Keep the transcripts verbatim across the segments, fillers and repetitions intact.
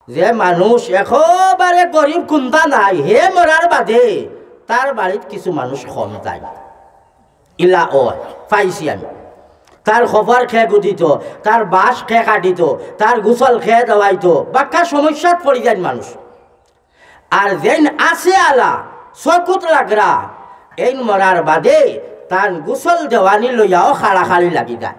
যে মানুষ একেবারে গরিব কুন্তা নাই, হে মরার বাদে তার বাড়িত কিছু মানুষ কম যায়। ইলা অয়, পাইছি আমি। তার খবর কে গুদিত, তার বাঁশ কে কাটিত, তার গোসল কে দেওয়াইত, বাক্কা সমস্যাত পড়ি যায় মানুষ। আর যেইন আছে আলা, চকুত লাগরা, এইন মরার বাদে তান গোসল দেওয়ানি লইয়াও খাড়াখাড়ি লাগি যায়,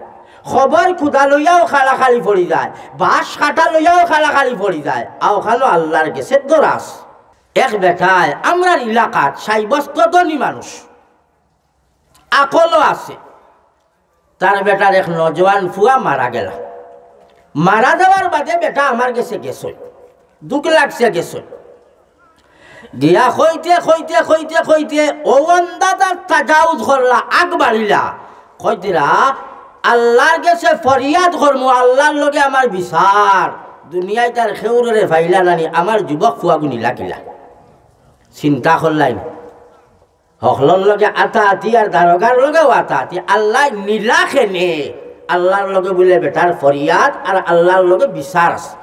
খবর কুদা লইয়াও খাড়াখাড়ি পড়ি যায়, বাঁশ কাটা লইয়াও খাড়াখাড়ি পড়ি যায়। আওখানো আল্লার গেছে দরাজ। এক বেটায় আমরার ইলাকাত সাব্যস্ত ধনী মানুষ, আকলও আছে। তার বেটার এক নওজোয়ান ফুয়া মারা গেলা। মারা যাওয়ার বাদে বেটা আমার গেছে গেছইন, দুখ লাগছে গেছইন। গিয়া কইতে কইতে কইতে কইতে অউ আন্দাজর তাজাউজ করলা, আগ বাড়িলা। কইতরা, "আল্লার গেছে ফরিয়াদ করমু, আল্লার লগে আমার বিচার। দুনিয়াইত আর কেউররে পাইলা নানি, আমার যুবক ফুয়াগুন ইলা কিলা।" চিন্তা করলাইন। হকলর লগে আতাআতি আর দারোগার লগেও আতাআতি। আল্লায় নিলা কেনে? আল্লার লগে বুলে বেটার ফরিয়াদ আর আল্লার লগে বিচার আছে।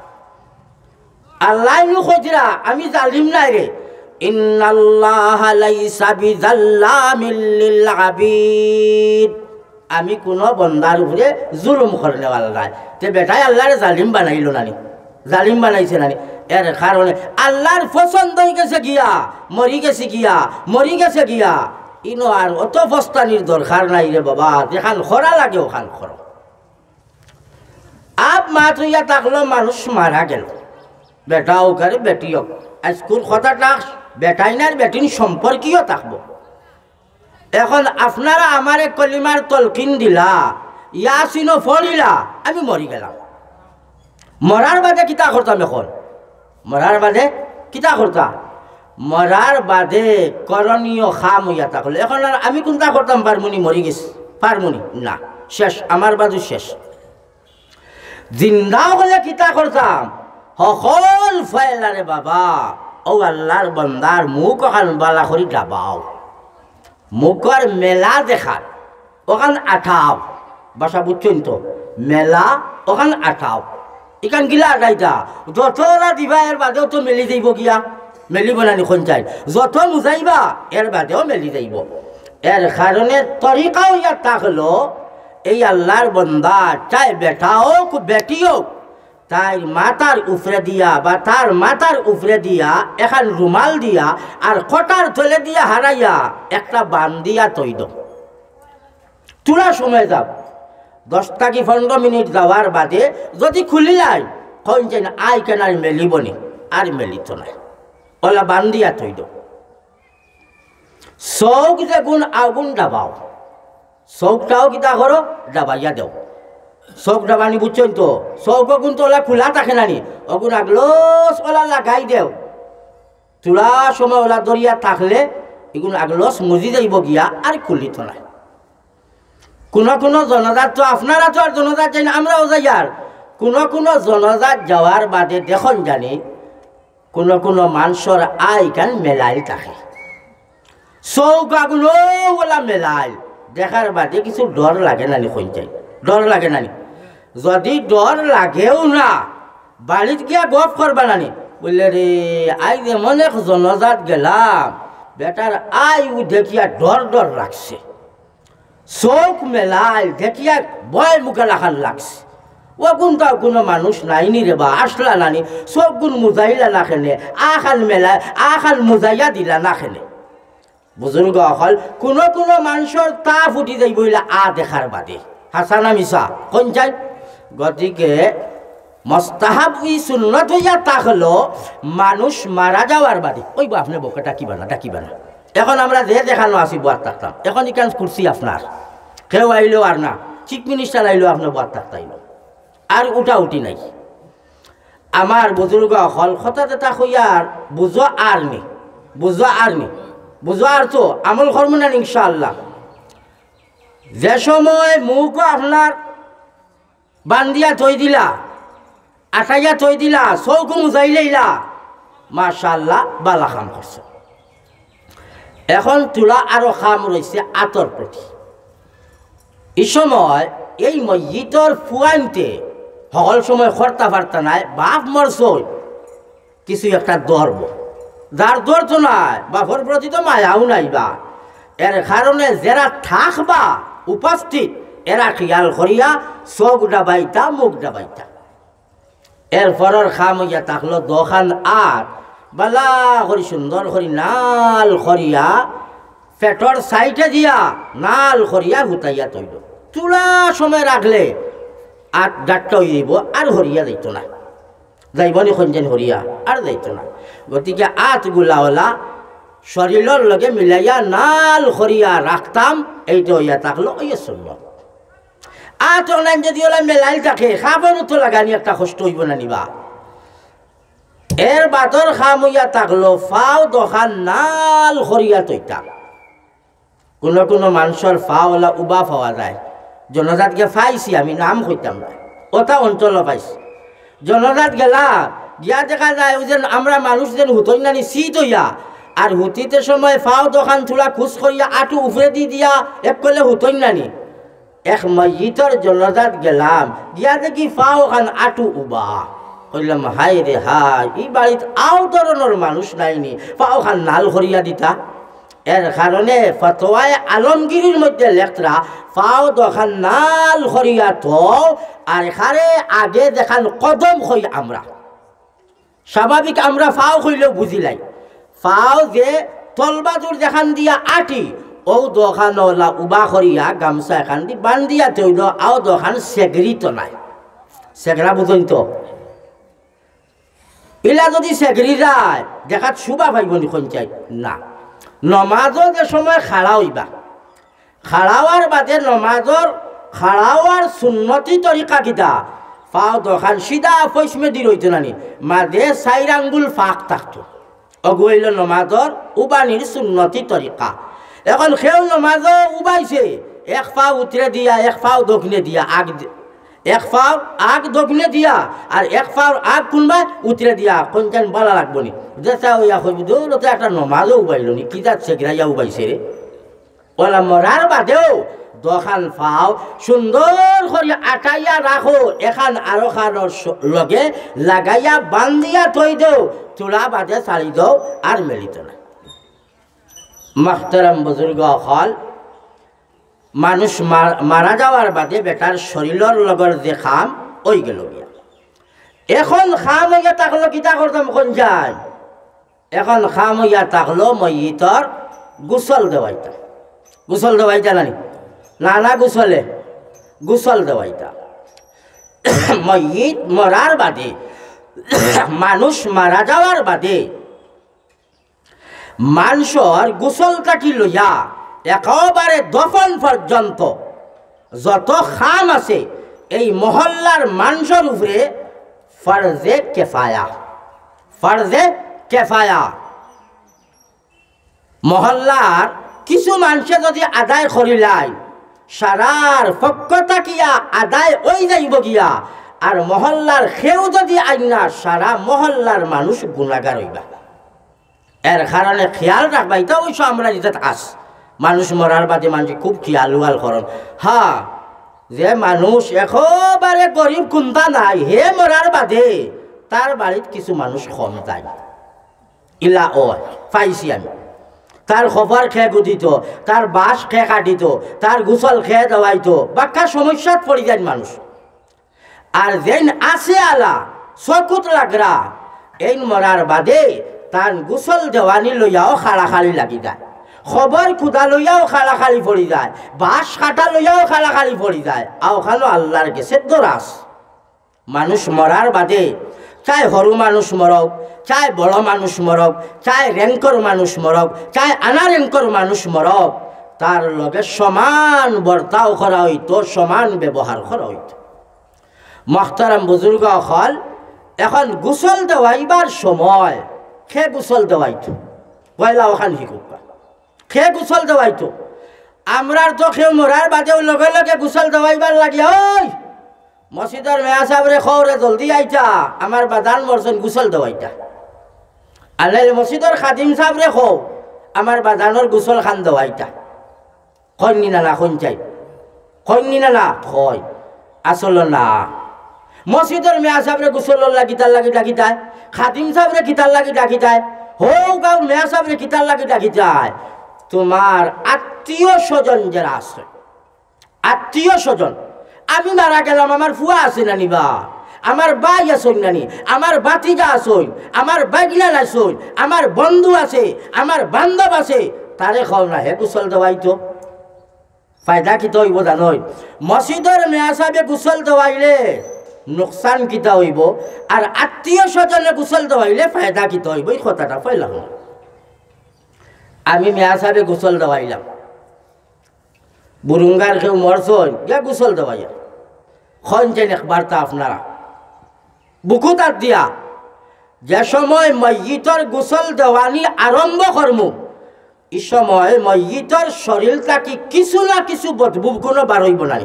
আল্লায় নু কইতরা, "আমি জালিম নায় রে।" ইন্নাল্লাহা লাইসা বিযাল্লামিল লিল আবিদ। আমি কুনু বন্দার উপরে জুলুম করনেওয়ালা নায়। তে বেটায় আল্লারে জালিম বানাইলো নানি? জালিম বানাইছে নানি? এর কারণে আল্লার পছন্দ অইগেছে গিয়া, মরি গেছে গিয়া, মরি গেছে গিয়া। ইনো আর অত ফস্তানির দরকার নাই রে বাবা, যেখান করা লাগে অখান করো। আপ মাত অইয়া থাকলো, মানুষ মারা গেল, বেটা অউক আর বেটি অউক। আইজকুর কথাটা বেটাইন আর বেটিন সম্পর্কীয় থাকবো। এখন আপনারা আমারে কলিমার তলকিন দিলা, ইয়াসিনও পড়িলা, আমি মরি গেলাম। মরার বাদে কিতা করতাম এখন? মরার বাদে কিতা করতাম? মরার বাদে করণীয় কাম অইয়া থাকলো। এখন আর আমি কুনতা করতাম পারমুনি? মরি গেছি, পারমুনি? না, শেষ, আমার বাদে শেষ। জিন্দা অকলে কিতা করতাম? হকল ফয়লারে বাবা, অউ আল্লার বন্দার মুখ অখান বালা করি ডাবাও, মুখর মেলা দেখার, অখান আটাও, ভাষা বুঝছইন তো, মেলা অখান আটাও। ইখান কিলা আটাইতা? যত ওরা দিবা এর বাদেও তো মেলি যাইবো গিয়া, মেলিবো নানি কইন চাই? যত মুজাইবা এর বাদেও মেলি যাইবো। এর কারণে তরিকা অইয়া থাকলো, এই আল্লার বন্দা, চাই বেটা অউক, বেটি অউক, তাইর মাথার উপরে দিয়া বা তার মাথার উপরে দিয়া এখান রুমাল দিয়া আর কটার তলে দিয়া হারাইয়া একটা বান্দিয়া থই দেও। থুড়া সময় যাও, দশ থাকি পনরো মিনিট যাওয়ার বাদে যদি খুলিলাই, কইন চাই না, আই কেন আর মেলিবো নি, আর মেলিতো নায়, অলা বান্দিয়া থই দেও। চউখ যেগুন আগুন ডাবাও, চউখটাও কিতা করো, ডাবাইয়া দেও। চউখ ডাবানি বুঝছইন তো, চউখ অগুন তো অলা খুলা থাকে নানি, অগুন আগলস অলা লাগাই দেও। থুড়া সময় অলা ধরিয়া থাকলে ইগুন আগলস মুজি যাইবো গিয়া, আর খুলিতো নায়। কুনু কুনু জনাজাত তো, আপনারা তো আর জনাজাত যাইন, আমরাও যাইয়ার। কুনু কুনু জনাজাত যাওয়ার বাদে দেখইন জানি কুনু কুনু মানষর আইখান মেলাইল থাকে। চউখ আগুন অলা মেলাইল দেখার বাদে কিছু ডর লাগে নানি কইন চাই? ডর লাগে নানি? যদি ডর লাগেও না, বাড়িত গিয়া গফ করবা নানি, বুলে, "রে, আইজ এমন এক জনাজাত গেলাম, বেটার আইউ দেখিয়া ডর ডর লাগছে।" চউখ মেলাইল দেখিয়া ভয় মুখে লাখান লাগছে। অগুনতাও কুনু মানুষ নাইনি রে বা, আছলা নানি, চউখগুন মুজাইলা না কেনে, আখান মেলাইল, আখান মুজাইয়া দিলা না কেনে। বুজুর্গ অকল, কুনু কুনু মানষর তাপ উঠি যাইবো ইলা আ দেখার বাদে। হাছা না মিছা? কইন চাই? গতিকে মুস্তাহাব ই সুন্নত অইয়া থাকলো মানুষ মারা যাওয়ার বাদে। অইবো আপনে বউকে ডাকিবা না, ডাকিবা না। এখন আমরা যে যেখানো আছি বওয়াত থাকতাম। এখন ইখান কুরসি আপনার। কেউ আইলেও আর না, চিফ মিনিস্টার আইলেও আপনে বওয়াত থাকতাইন। আর উঠা উঠি নাই। আমার বুজুর্গ অকল, কথা যেটা কইয়ার, বুঝো আর নি, বুঝো আর নি, বুঝো আর তো, আমল করমু না ইনশাআল্লাহ। যে সময় মুখও আপনার বান্দিয়া থই দিলা, আটাইয়া থই দিলা, চউখও মুজাইলাইলা, মাশাআল্লাহ, বালা কাম করছো। এখন থুড়া আরো কাম রইছে আতর প্রতি। ই সময় এই মইয়িতর ফুয়াইন্তে হকল সময় করতা পারতা নায়, বাপ মরছইন, কিছু একটা ধরব। যার ধরতো নায়, বাপর প্রতি তো মায়াও নাই বা। এর কারণে যেরা থাকবা উপস্থিত, এরা খিয়াল করিয়া চোখ ডাবাইতা, মুখ ডাবাইতা। এরপরর কাম অইয়া থাকলো দখান আত বালা করি সুন্দর করি নাল করিয়া পেটর সাইডে দিয়া নাল করিয়া হুতাইয়া থইল। থুড়া সময় রাখলে আত ডাট্টা অইযিবো, আর হরিয়া যাইতো না। যাইবো নি কইনচাইন হরিয়া? আর যাইতো না। গতিকে আতগুলা অলা শরীলর লগে মিলাইয়া নাল করিয়া রাখতাম, এইটা অইয়া থাকলো অইয়া সুন্নত। আত অনাইন যদি অলা মেলাইল থাকে, কাপড় তো লাগানি একটা কষ্ট অইবো না নি বা। এর বাদর কাম অইয়া থাকলো ফাও দখান নাল করিয়া থইতাম। কুনু কুনু মানষর ফাও অলা উবা পাওয়া যায়। জনাজাত গিয়া পাইছি, আমি নাম কইতাম না, অতা অঞ্চলো পাইছি। জনাজাত গেলা, গিয়া দেখা যায় অউ যে আমরা মানুষ যেন হুতইন না নি সিট অইয়া, আর হুতিতে সময় ফাও দখান থুড়া খুশ করিয়া আটু উপরেদি দিয়া এক কলে হুতইন না নি। এক মইয়িতর জনাজাত গেলাম, গিয়া দেখি ফাও খান আটু উবা। কইলাম, হায় রে হায়, ই বাড়িত আও ধরনর মানুষ নাই নি, ফাও খান নাল করিয়া দিতা। এর কারণে ফতোয়ায়ে আলমগিরির মধ্যে লেখরা, ফাও দখান নাল করিয়া থও, আর এখানে আগে যেখান কদম কই আমরা। স্বাভাবিক আমরা ফাও কইলেও বুঝিলাই। ফাও যে তলবাজুর যেখান দিয়া আটি, অউ দখান অলা উবা করিয়া গামছা এখান দি বান্ধিয়া থইল, আও দখান সেগরি তো নাই। সেগরা বুঝইন তো? ইলা যদি সেগরি যায়, দেখাত শোভা পাইবো নি কইনচাইন? না। নমাজও যে সময় খাড়া অইবা, খাড়া অওয়ার বাদে নমাজর খাড়া অওয়ার সুন্নতি তরিকা কিতা? ফাও দখান সিধা পশ্চিমেদি রইতো না নি, মাঝে চাইর আঙ্গুল ফাঁক থাকতো। অগু অইলো নমাজর উবানির সুন্নতি তরিকা। এখন কেউ নমাজও উবাইছে, এক ফাও উতরে দিয়া, এক ফাও দক্ষিণে দিয়া, আগ দি-, এক ফাও আগ দক্ষিণে দিয়া, আর এক ফাও আগ কুনবায় উতরে দিয়া, কইনচাইন বালা লাগবো নি? যেতা অইয়া কইবো, "দূর, অতা একটা নমাজও উবাইলো নি, কি জাত সেগরাইয়া উবাইছে রে?" অলা মরার বাদেও দখান ফাও সুন্দর করি আটাইয়া রাখো, এখান আরোখানর স-, লগে লাগাইয়া বান্ধিয়া থই দেও, থুড়া বাদে ছাড়ি দেও, আর মেলিতো না। মুহতারাম বুজুর্গ অকল, মানুষ মার-, মারা যাওয়ার বাদে বেটার শরীলর লগর যে কাম অই গেল গিয়া। এখন কাম অইয়া থাকলো, কিতা করতাম কইনচাইন? এখন কাম অইয়া থাকলো মইয়িতর গোসল দেওয়াইতা। গোসল দেওয়াইতা না নি? না, না, গোসলে, গোসল দেওয়াইতা। মইয়িত মরার বাদে, মানুষ মারা যাওয়ার বাদে মানষর গোসল থাকি লইয়া একেবারে দফন পর্যন্ত যত কাম আছে, এই মহল্লার মানষর উপরে ফরজে কেফায়া, ফরজে কেফায়া। মহল্লার কিছু মানষে যদি আদায় করিলাইন, সারার পক্ষ থাকিয়া আদায় অই যাইব গিয়া। আর মহল্লার কেউ যদি আইন না, সারা মহল্লার মানুষ গুনাগার অইবা। এর কারণে খেয়াল রাখবা, ইটা অবশ্য আমরা ইজাত আস। মানুষ মরার বাদে মানুষ খুব খেয়াল উয়াল করন। হ্যাঁ, যে মানুষ একেবারে গরিব কুন্তা নাই, হে মরার বাদে তার বাড়িত কিছু মানুষ কম যায়। ইলা অয়, পাইছি আমি। তার কবর খে গুদিত, তার বাঁশ খে কাটিত, তার গোসল খে দেওয়াইত, বাক্কা সমস্যাত পড়ি যায় মানুষ। আর যেইন আছে আলা, চকুত লাগরা, এইন মরার বাদে তান গোসল দেওয়ানি লইয়াও খাড়াখাড়ি লাগি যায়, কবর খুদা লইয়াও খাড়াখাড়ি পড়ি যায়, বাঁশ কাটা লইয়াও খাড়াখাড়ি পড়ি যায়, আওখানো আল্লাহর গেছে দরাজ। মানুষ মরার বাদে, চাই সরু মানুষ মরক, চাই বড় মানুষ মরক, চাই র্যাঙ্কর মানুষ মরক, চাই আনা র্যাঙ্কর মানুষ মরক, তার লগে সমান বর্তাও করা অইতো, সমান ব্যবহার করা অইতো। মহতারাম বুজুর্গ অকল, এখন গোসল দেওয়াইবার সময় খে গোসল দেওয়াইতো? পয়লা অখান হিকুক্কা। খে গোসল দেওয়াইতো? আমরার তো কেউ মরার বাদেও লগে লগে গোসল দেওয়াইবার লাগিয়া, ওই মসজিদর মেয়া সাবরে কও রে জলদি আইতা, আমার বাজান মরছইন, গোসল দেওয়াইতা। আর নাইলে মসজিদর খাদিম সাবরে কও, আমার বাজানর গোসল খান দেওয়াইতা। কইন নি না, না, কইন চাই? কইন নি না, না? কয়। আসল না। মসজিদর মেয়া সাবরে গোসলর লাগি কিতার লাগি ডাকিতায়, খাদিম সাবরে কিতার লাগি ডাকিতায়, হউ গাউর মেয়া সাবরে কিতার লাগি ডাকিতায়? তুমার আত্মীয় স্বজন যেরা আছে, আত্মীয় স্বজন, আমি মারা গেলাম, আমার ফুয়া আছে নানি বা, আমার ভাই আছইন নানি, আমার ভাতিজা আছইন, আমার ভাগিনা আছইন, আমার বন্ধু আছে, আমার বান্ধব আছে, তারে কও না হে গোসল দেওয়াইতো। ফায়দা কিতা অইবো জানইন? মসজিদর মেয়া সাবে গোসল দেওয়াইলে নুকসান কিতা অইবো, আর আত্মীয় স্বজনে গোসল দেওয়াইলে ফায়দা কিতা অইবো, ই কথাটা পয়লা হুনো। আমি মেয়া সাবে গোসল দেওয়াইলাম, বুরুঙ্গার কেউ মরছইন, গিয়া গোসল দেওয়াইয়া। কইন যেন একবার তা আপনারা বুকুত আত দিয়া, যে সময় মইয়িতর গোসল দেওয়ানি আরম্ভ করমু, ই সময় মইয়িতর শরীল থাকি কিছু না কিছু বদবু কুনু বারইবো নানি,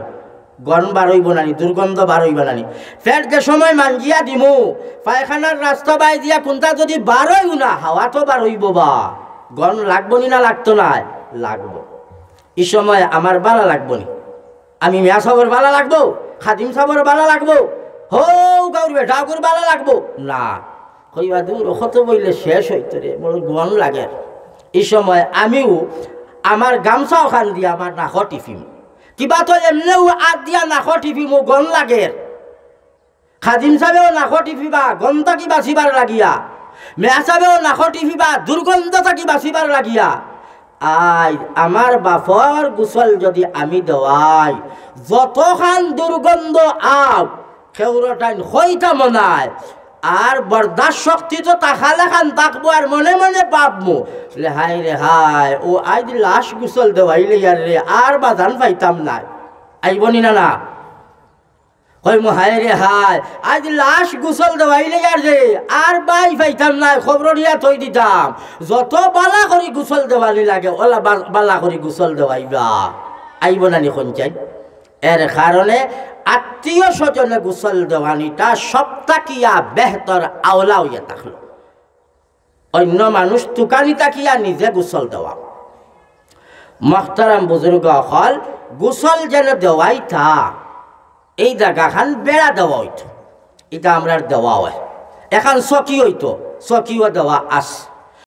গন্ধ বারইবো নানি, দুর্গন্ধ বারইবো নানি। ফের যে সময় মাঞ্জিয়া দিমু, পায়খানার রাস্তা বায় দিয়া কুনতা যুদি বারইও না, হাওয়া তো বারইবো বা, গন্ধ লাগবো নি না লাগতো নায়? লাগবো। ই সময় আমার বালা লাগবো নি? আমি মেয়া সাবর বালা লাগবো, খাদিম সাবর বালা লাগবো, হউ গাউর বেটা অগুর বালা লাগবো না। কইবা, "দূর, কত বইলে শেষ অইতো রে, বড় গন্ধ লাগের।" ই সময় আমিও আমার গামছা অখান দিয়া আমার নাকো টিপিমু, কিবা তো এমনেও আত দিয়া নাকো টিপিমু, গন্ধ লাগের। খাদিম সাবেও নাকো টিপিবা গন্ধ থাকি বাঁচিবার লাগিয়া, মেয়া সাবেও নাকো টিপিবা দুর্গন্ধ থাকি বাঁচিবার লাগিয়া। আইজ আমার বাপর গোসল যুদি আমি দেওয়াই, যতখান দুর্গন্ধ আউক, কেউরটাইন কইতা মনায়, আর বরদাস্ত শক্তি তো থাকা লাখান থাকবো, আর মনে মনে ভাবমু, "রে হায় রে হায়, অউ আইজ লাশ গোসল দেওয়াইলে আর রে, আর বাজান পাইতাম নায়।" আইবো নি না, না? কইমু, "হায় রে হায়, আইজ লাশ গোসল দেওয়াইলে আর রে, আর বাই পাইতাম নায়, কবরো নিয়া থই দিতাম।" যত বালা করি গোসল দেওয়ানি লাগে, অলা বা-, বালা করি গোসল দেওয়াইবা। আইবো নানি কইন চাই? এর কারণে আত্মীয় স্বজনে গোসল দেওয়ানিটা সব থাকিয়া বেহতর আওলা অইয়া থাকলো। অইন্য মানুষ তুকানি থাকিয়া নিজে গোসল দেওয়া। মহতারাম বুজুর্গ অকল, গোসল যেন দেওয়াইতা, এই জাগাখান বেড়া দেওয়া অইতো, ইটা আমরার দেওয়া অয়। এখান চকি অইতো, চকিও দেওয়া আছে।